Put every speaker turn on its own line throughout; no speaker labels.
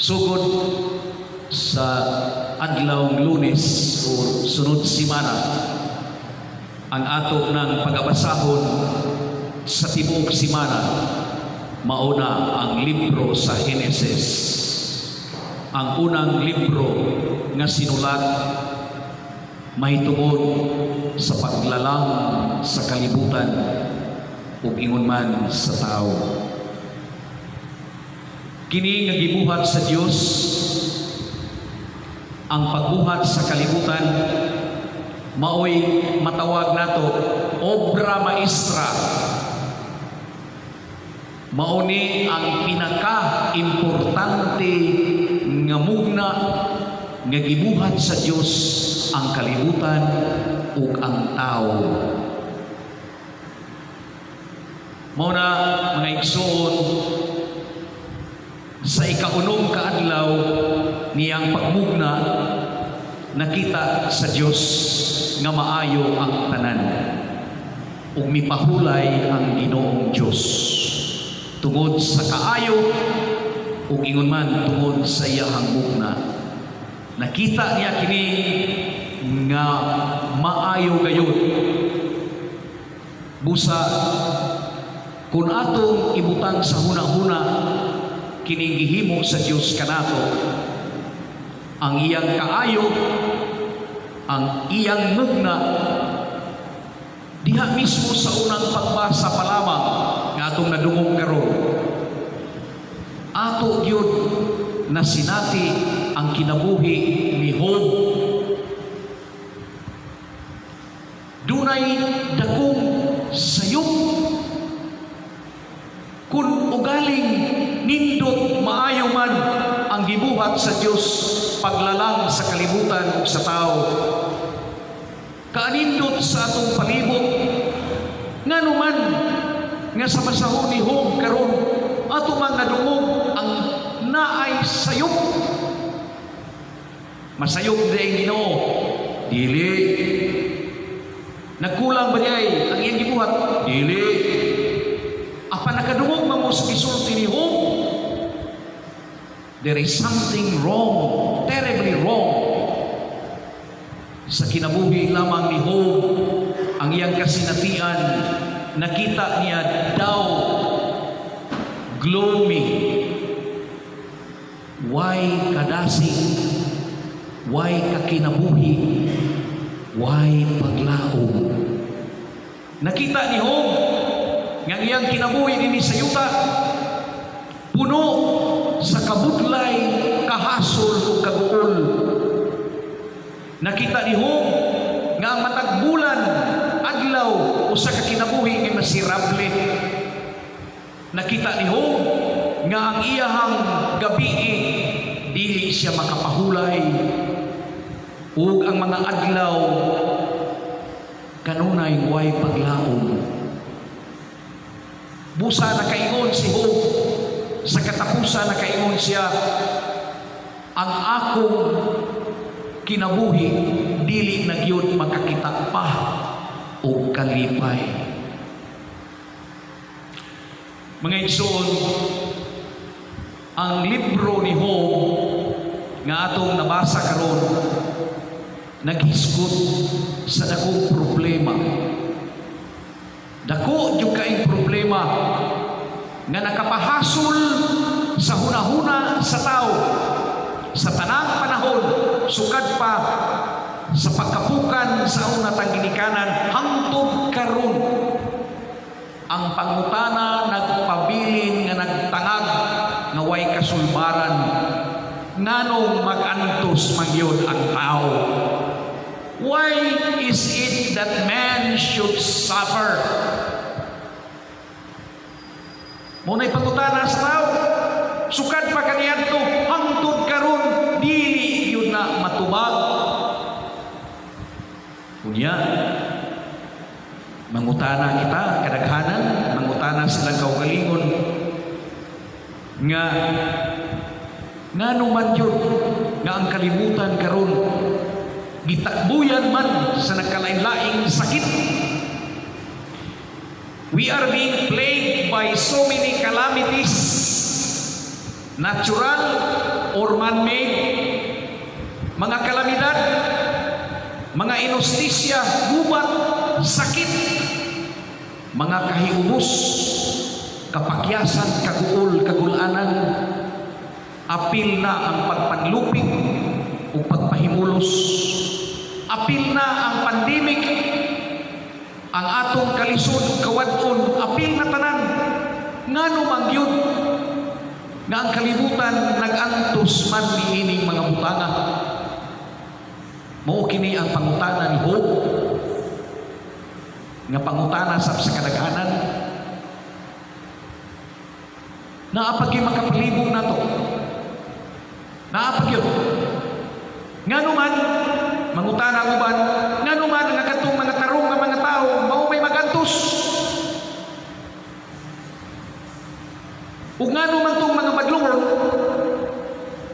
Sugod sa adlaw Lunes o sunod simana, ang ato ng pagabasahon sa tibuok simana mauna ang libro sa Henesis, ang unang libro nga sinulat mahitungod sa paglalang sa kalibutan ug ingon man sa tao. Kini nga gibuhat sa Dios, ang pagbuhat sa kalibutan, maoy matawag nato obra maestra. Mao ni ang pinaka-importante nga mugna nga gibuhat sa Dios, ang kalibutan ug ang tao. Mao na, mga igsoon, sa ikaunom ka adlaw niyang pagmugna, nakita sa Dios nga maayo ang tanan ug mipahulay ang Ginoong Dios tungod sa kaayo ug ingon man tungod sa iyahang mugna. Nakita niya kini nga maayo gayud. Busa kung atong ibutang sa huna-huna kining gihimo sa Dios kanato, ang iyang kaayo, ang iyang mugna, diha mismo sa unang pagbasa pa lamang nga atong nadungog karon, ato gyud na sinati ang kinabuhi ni Job. Dunay dakong sayop. Kung ugaling nindot maayo man ang gibuhat sa Dios paglalang sa kalibutan ug sa tao, kaanindot sa atong palibot, ngano man nga sa basahon ni Job karon ato mang nadungog ang naay sayop? Masayop di ang Ginoo? Dili. Nagkulang ba diay ang iyang gibuhat? Dili. Apan nakadungog man mo sa gisulti ni Job, there is something wrong, terribly wrong sa kinabuhi lamang ni Job. Ang iyang kasinatian, nakita niya daw gloomy. Why kadasig? Why kakinabuhi? Why paglaom? Nakita ni Job nga ang iyang kinabuhi dinhi sa yuta puno sa kabudlay, kahasol ug kaguol. Nakita ni Job nga ang matag bulan, adlaw, usa ka kinabuhi nga miserable. Nakita ni Job nga ang iyahang gabii dili siya makapahulay ug ang mga adlaw kanunay way paglaom. Busa nakaingon si Job sa katapusan, nakaingon siya, "Ang akong kinabuhi dili na gyud makakita pa og kalipay." Mga igsoon, ang libro ni Job nga atong nabasa karon naghisgot sa dakong problema. Dako jud kaayong problema nga nakapahasol sa hunahuna sa tao sa tanang panahon, sukad pa sa pagkapukan sa una tang ginikanan hangtod karon. Ang pangutana nagpabilin nga nagtangag nga way kasulbaran: nganong magantos man gyud ang tao? Why is it that man should suffer? Mao na'y pangutana sa tao. Sukad pa kaniadto hangtod karon dili gyud na matubag. Unya, mangutana kita, kadaghanan, mangutana silang kaugalingon nga ngano man yun nga ang kalibutan karon gitakbuyan man sa nagkalain-laing sakit? We are being plagued by so many calamities, natural or man-made, mga kalamidad, mga inustisya, gubat, sakit, mga kahiubos, kapakyasan, kaguol, kagulanan, apil na ang pagpanlupig ug pagpahimulos. Apil na ang pandemic, ang atong kalisod ug kawad-on, apil na tanan. Ngano man gyud nga ang kalibutan nag-antos man niining mga butanga? Mao kini ang pangutana ni Job nga pangutana sab sa kadaghanan. Naa pa gyud makapalibog nato. Naa pa gyud. Ngano man, mangutana ang uban, ngano man nga katong mga tarong nga mga tao mao may magantos? Ug ngano man tong mga madlumon,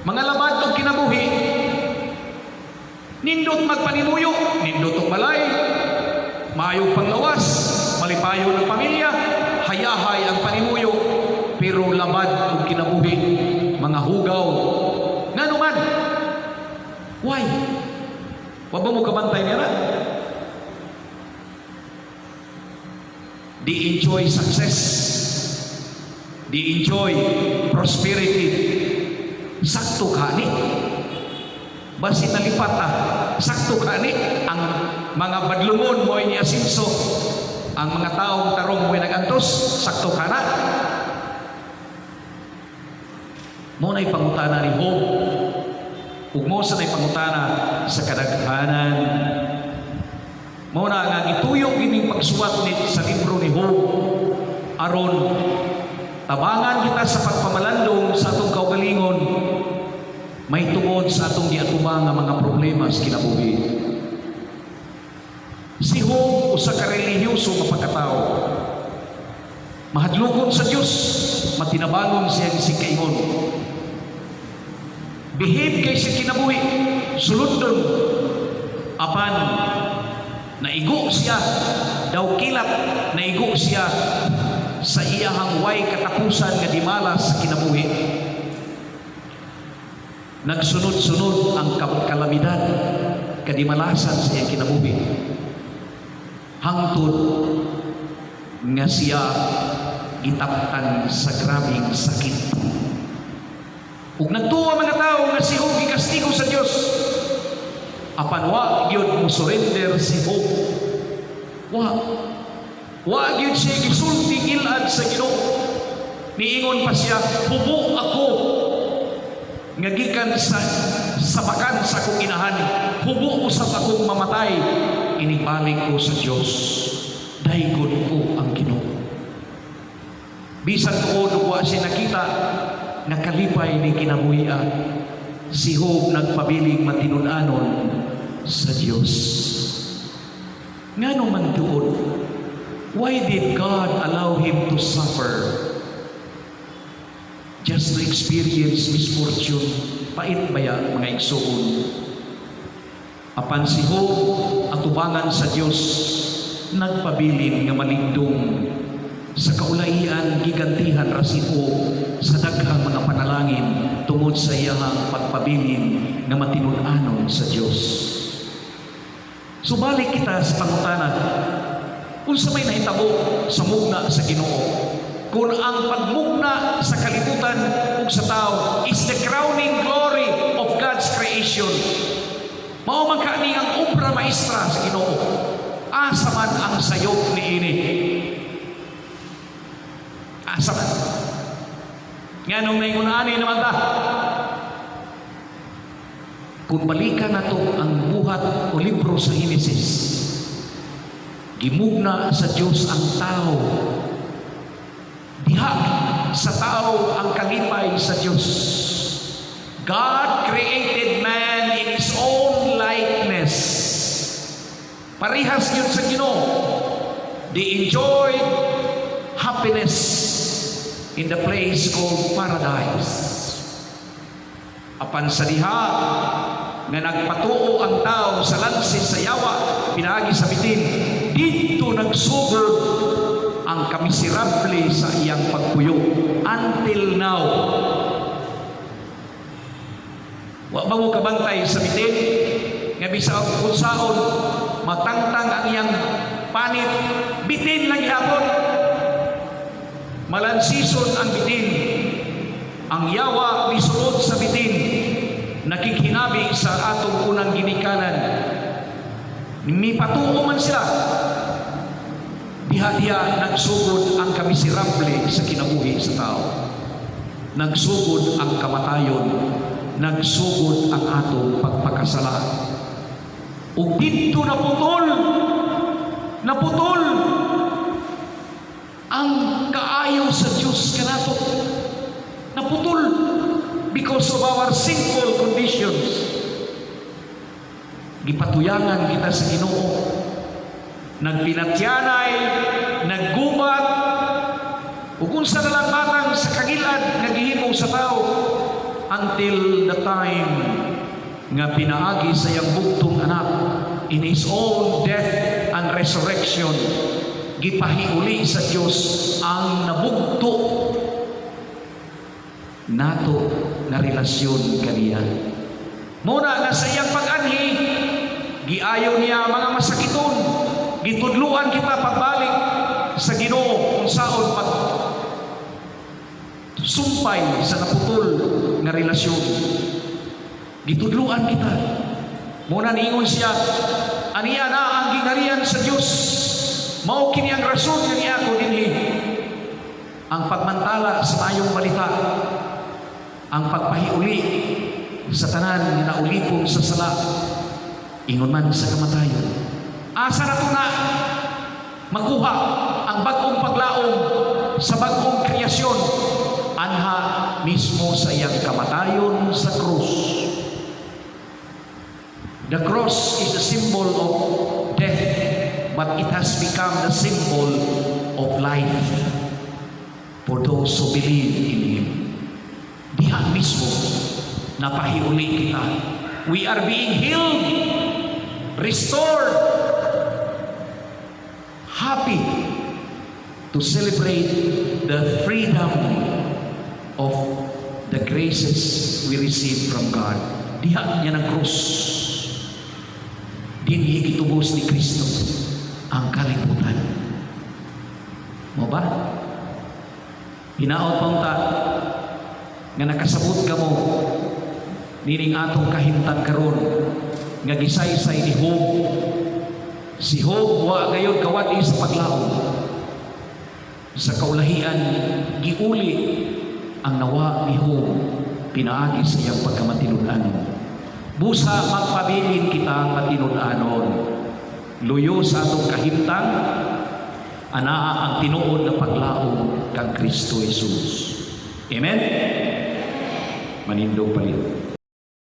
mga labad og kinabuhi, nindot magpanimuyo, nindot og balay, maayong panglawas, malipayon ang pamilya, hayahay ang panimuyo, pero labad og kinabuhi, mga hugaw. Ngano man? Why? Wa ba mo kabantay niya na? They enjoy success. They enjoy prosperity. Sakto ka ni. Basin nalipat ah. Sakto ka ni. Ang mga badlungon mo'y niasinso. Ang mga taong tarong mo'y nagantos. Sakto ka na. Mo na'y pangutana ni Job. Ug mo sa na'y pangutana sa kadaghanan. Mao na nga gituyo kining pagsuwat ni sa libro ni Job aron tabangan kita sa pagpamalandong sa atong kaugalingon may tungod sa atong giatubang nga mga problema sa kinabuhi. Si Job usa ka relihiyoso nga pagkatao. Mahadlokon sa Dios, matinabangon siya singkaingon. Behave kay siya kinabuhi, sulundon. Apan naigo siya, daw kilat, naigo siya sa iyahang way katapusan nga dimalas sa kinabuhi. Nagsunod-sunod ang kalamidad, kadimalasan sa iyang kinabuhi. Hangtod nga siya gitaptan sa grabing sakit. Ug nagtuo ang mga tao nga si Job gikastigo sa Dios. Apan wa gyud mo surrender si Job. Wa. Wa gyud siya gisulti gilad sa Ginoo. Niingon pa siya, "Hubo ako nga gikan sa sabakan sa akong inahan. Hubo usab akong mamatay. Inigbalik ko sa Dios. Daygon ko ang Ginoo." Bisan tuod ug wa siya nakita nga kalipay ni kinabuhia, si Job nagpabiling matinud-anon sa Dios. Ngano man tuod? Why did God allow him to suffer? Just to experience misfortune. Pait baya, mga igsuon? Apan si Job atubangan sa Dios, nagpabilin nga malindong. Sa kaulaian, gigantihan ra si Job sa daghang mga panalangin tungod sa iyahang pagpabilin nga matinud-anon sa Dios. Subalik kita sa pangutana, unsa may nahitabo sa mugna sa Ginoo? Kung ang pagmugna sa kalibutan ug sa tao is the crowning glory of God's creation, mao man kani ang obra maestra sa Ginoo, asa man ang sayop niini? Asa man? Nganong naingon ani naman ta? Kung balikan nato ang buhat o libro sa Henesis, gimugna sa Dios ang tao. Diha sa tao ang kalipay sa Dios. God created man in His own likeness. Parehas yun sa Ginoo. They enjoyed happiness in the place called paradise. Apan sa diha nga nagpatuo ang tao sa lansis sa yawa pinaagi sa bitin, didto nagsugod ang kamiserable sa iyang pagpuyo until now. Wa ba mo kabantay sa bitin nga bisag unsaon matangtang ang iyang panit, bitin lang gihapon? Malansison ang bitin. Ang yawa misulod sa bitin, nakighinabi sa atong unang ginikanan. Mipatuo man sila. Diha-diha nagsugod ang kamiserable sa kinabuhi sa tao. Nagsugod ang kamatayon, nagsugod ang atong pagpakasala. Ug didto naputol, naputol ang kaayo sa Diyos kanato. Naputol because of our sinful conditions. Gipatuyangan kita sa Ginoo. Nagpinatyanay, naggubat, ug unsa na lang matang sa kangilad nga gihimo sa tao until the time nga pinaagi sa iyang bugtong anak in his own death and resurrection, gipahiuli sa Dios ang nabugto nato nga relasyon kaniya. Mao na nga sa iyang pag-anhi, giayo niya mga masakiton, gitudluan kita pagbalik sa Ginoo unsaon pag sumpay sa naputol nga relasyon. Gitudluan kita. Mao na niingon siya, "Ania na ang gingharian sa Dios. Mao kini ang rason nga niari ko dinhi." Ang pagmantala sa maayong balita, ang pagpahiuli sa tanan nga naulipon sa sala, ingon man sa kamatayon. Asa na to na makuha ang bag-ong paglaom sa bag-ong kreasyon? Anha mismo sa iyang kamatayon sa krus. The cross is a symbol of death, but it has become the symbol of life for those who believe in Him. Diha mismo, napahiuli kita. We are being healed, restored, happy to celebrate the freedom of the graces we receive from God. Diha niya ng krus. Dinhi gitubos ni Kristo ang kalibutan. Mao ba? Hinaot pa unta nga nakasabot kamo nining atong kahimtang karon nga gisaysay ni Job. Si Job wa gayod kawad-i sa paglaom. Sa kaulahian, giuli ang nawa ni Job pinaagi sa iyang pagkamatinud-anon. Busa magpabilin kitang matinud-anon. Luyo sa atong kahimtang, anaa ang tinuod na paglaom kang Kristo Jesus. Amen? Manindog palihog.